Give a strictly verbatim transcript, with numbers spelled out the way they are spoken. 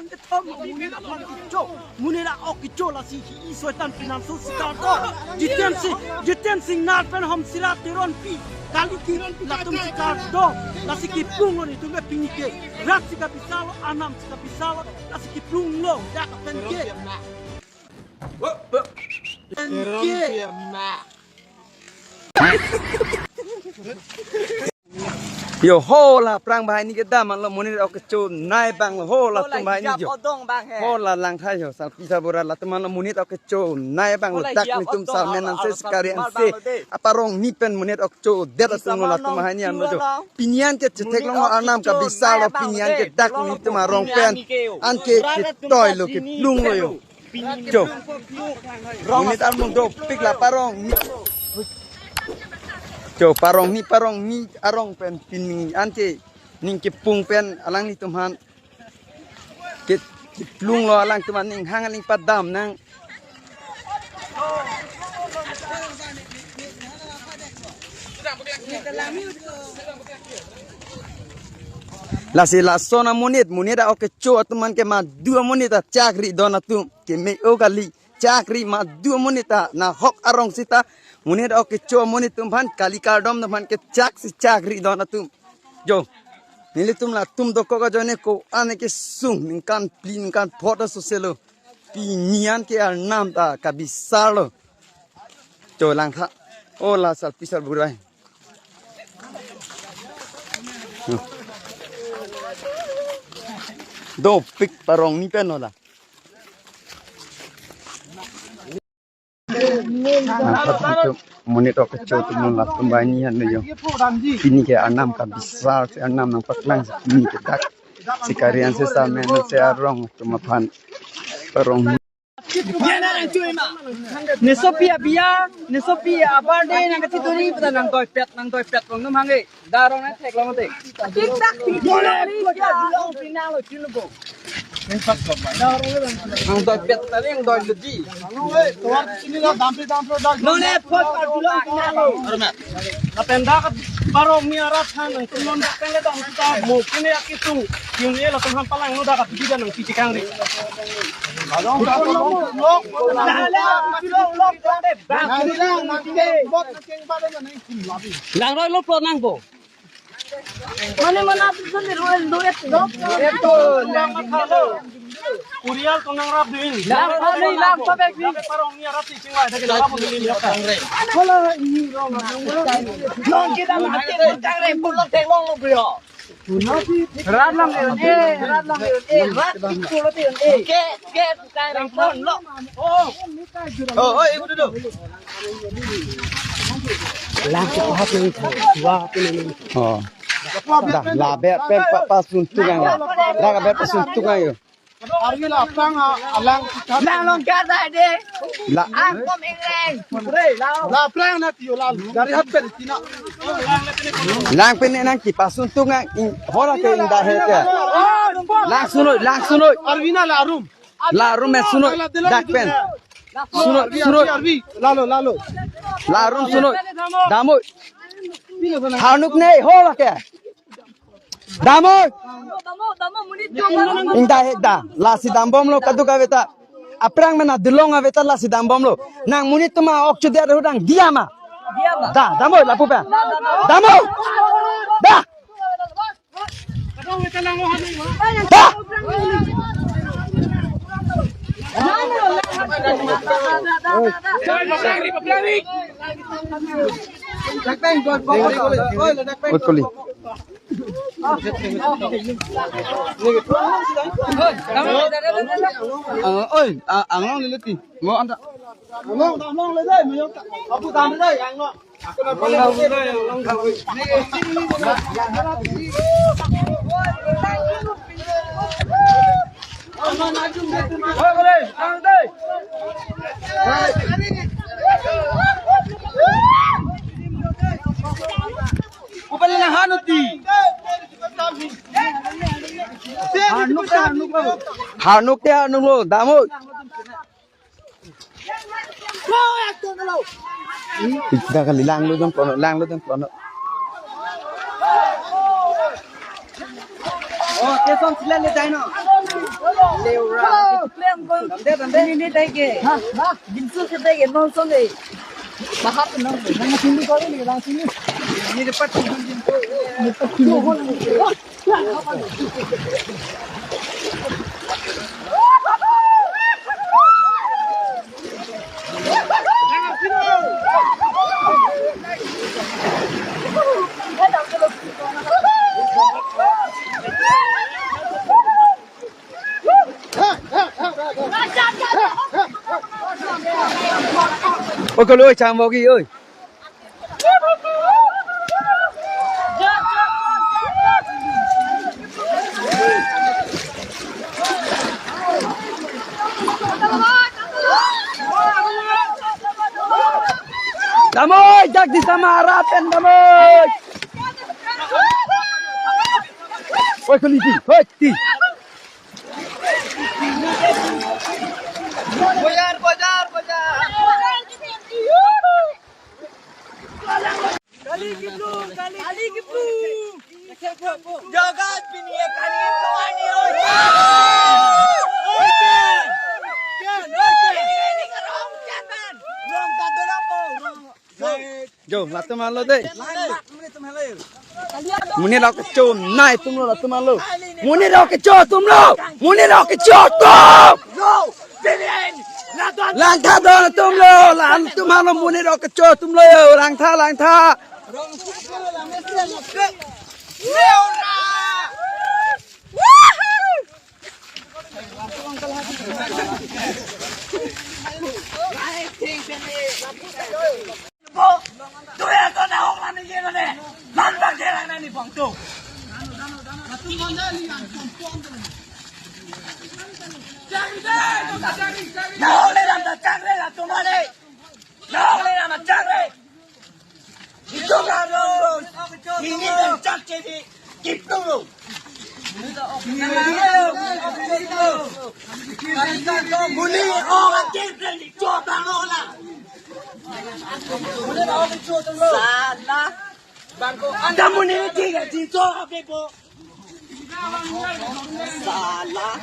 Monit a-ok kecho, monit a-ok kecho lasi hi-i soitan pinanso sikar do. Jiten Sing, Jiten Singnar pen Homsira Teronpi, kali ke latum sikar do. Lasi kiplunglo nelitum ke pini ke. Rat si kabisarlo, arnam si kabisarlo, lasi kiplunglo dak pen ke. Pen ke. Yo, ho la aphrang banghini kedam lo, monit a-ok kecho nai abang lo, ho latum banghini jo. Ho la Langthai jo, Salpi Sarbura latum lo, monit a-ok kecho nai abang lo, dak nelitum salmen anse sikari anse. Aparong ni pen monit a-ok kecho det atum lo, latum banghini anlo jo. Pini an ke chetheklong arnam kabisarlo, pini an ke dak nelitum arong pen. Anke ketoi lo, kiplunglo yo. Cho. Monit armung dopik la parong ni. Cho, parong ni, parong ni arong pen pini anke ning kepung pen alanglitum aphan ke, kiplunglo, alangtum aphan ning hang aling padam nang. Lasi lason amonit, monit a-ok kecho atum aphan ke madu amonit ta chakri don atum ke me-o kali, chakri madu amonit ta nahok arong sita, monit a-ok kecho amonit atum aphan kali kardom atum aphan ke chak si chakri don atum. Jo, nelitum latum dokok ajoine ko-an kesung ningkan phli ningkan phongo ta soselo. Pini an ke arnam ta kabisarlo. Cho Langthai. O la Salpi Sarbura. Dopik parong ni pen lo la. Nangkhat nangtum monit a-ok kecho atum latum banghini anlo jo. Pini ke arnam kabisar si arnam nangpaklang si pini ke dak sikari anse salmen anse arong atum aphan parong. Nesopi abiya, nesopi a-birthday nangkacheturi pada nangdoipet, nangdoipet pon num hangke. Darong nangtheklong te. Tik tak tik. Nangdoipet tadi nangdoi ledi. None phot arjulo pinanglo. Lapen dak parong ni arat han nangtum non dak pen le dam kita mo kene akitu. Kene latum aphan palanglo dak abidi dan nangpichekang ri. Langroi lo plot nangpo. Mane mana tu sandi ruel do et do. Purial tonang rap din. Lang pali lang sobek din. Parong ni arat si chingwai thagi dalam ni ni. Hola ini rong. Non kita mati tangre pulo tengong lo bro. Rat lang e, rat lang e, rat itu lo tin e. Ke ke tangre pon lo. Oh. Oh, oh, ibu duduk. Lang ke hap ni, dua hap ni. Oh. Dah, la bet pen pa, pasun tungang. La bet pasun tungang yo. Arvi la aphrang alang kita. Lang long kar dah de. La. Ang kom ingreng. La aphrang na tiyo la. Dari hat pen tina. Lang pen nangkepasun tungang. Hora ke indah he ke. Lang sunoi, lang sunoi. Arvina la room. La room e sunoi, dak pen. Sunoi, sunoi. Lalo, lalo. La room sunoi. Damoi. Hanuk nei, ho lake. Damoi. Inda he da. Lasi dambomlo kaduk aveta. Aphrang mena dilong aveta lasi dambomlo. Nang monit atum a-ok chudet hudang diama. Da, damoi lapu pen. Damoi. Da. Oi, koli. Oi, a, anglong lele ti. Mo anta. Anglong, anglong lele, mo yok. Apu tam lele, anglong. Hanuk te hanuk lo, damoi. Ih, dah kali langlo dong kono, langlo dong kono. Oh, keson sila le dai no. Hello. Ini, ini taike. Ha, ha. Binsu ke taike, non song eh. Bahat non. Nang sini kau ini, nang sini. Ini dapat ini. Oi, kalo, oi, cham bogi, oi. Damoi, jak di sama arapen, damoi. Oi, kali di, oi, di. Bojar, bojar, bojar. Kali kiplung, kali kiplung. Jogat pini ya kali kiplung ani, oi. Oi, ken. Ken, oi, ken. Ini, ini ke rong ken, man. Rong ka dolang po, rong. Jo, latum alo dei. Monit rok kecho, nai atum lo, latum alo. Monit rok kecho atum lo. Monit rok kecho atum. Langtha don atum lo, latum alo monit rok kecho atum lo, yo, langtha, langtha. Nahok le ram ta chak re, latum ale. Nahok le ram ta chak re. Itu kan lo. Ini kan chak jadi kiplung lo. Muni, oh, kan kiplung di chua bang lo na. Salah. Kamu ni tiga di chua apa po? Salah.